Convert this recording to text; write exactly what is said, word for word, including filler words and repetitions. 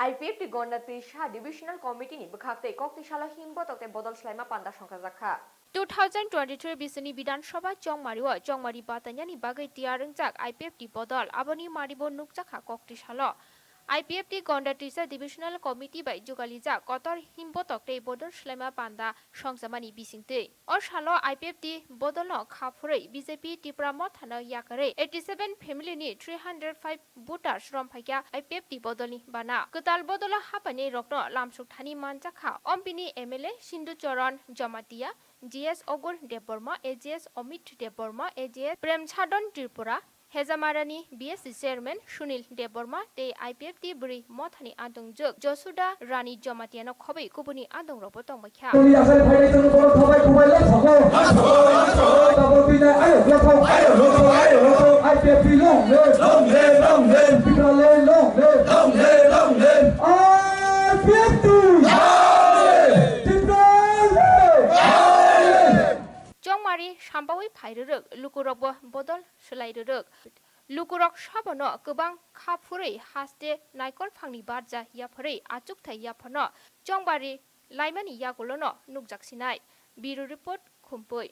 I P F T Gonda Twisa Divisional Committee ni bwkhak tei kok twi salo himbotok tei bodol swlaima panda songchajakha. Two thousand twenty-three bisini Bidhan Sabha Chongmari o Chongmari batainani bagwi tiyar wngjak I P F T bodol, aboni maribo nukjakha kok twi salo. I P F T Gonda Twisa Divisional Committee bai jugalijak kotor himbotok tei bodol swlaima panda songchamani bisingtwi. O salo I P F T bodolno kha phurwi B J P Tipra Mothano yakarwi eighty seven family ni three hundred five voters romphaikha I P F T bodolni bana. Kwtal bodolo hapainai rokno lamsuk thani manjakha Ompini M L A Sindhu Charan Jamatia, G S Ogur Debbarma, A G S Omit Debbarma, A G S Prem Chadon Tripura, Hejamarani B S C Chairman Sunil Debbarma tei I P F T bwrwi mothani adongjwk Josuda Rani Jamatiano khobwi kubuni adongrokbo tongbaikha. Tini asai phainai chwng borok thabai kubai lai sabo. Tabok tini ayok lokho. Ayok lokho, ayok lokho. I P F T long live. Long live, long live. Tipra lai long live. Long live, long live. I P F T. Long live. Tipra lai. Long live. Chongmari sambawi phai rwrwk lukurokbo bodol swlai rwrwk. Lukurok sabono kwbang kha phurwi haste naikol phangni barja yapharwi achukthai yapharno chongbari laimani yagulono nukjak sinai. Bureau Report, Khumpui.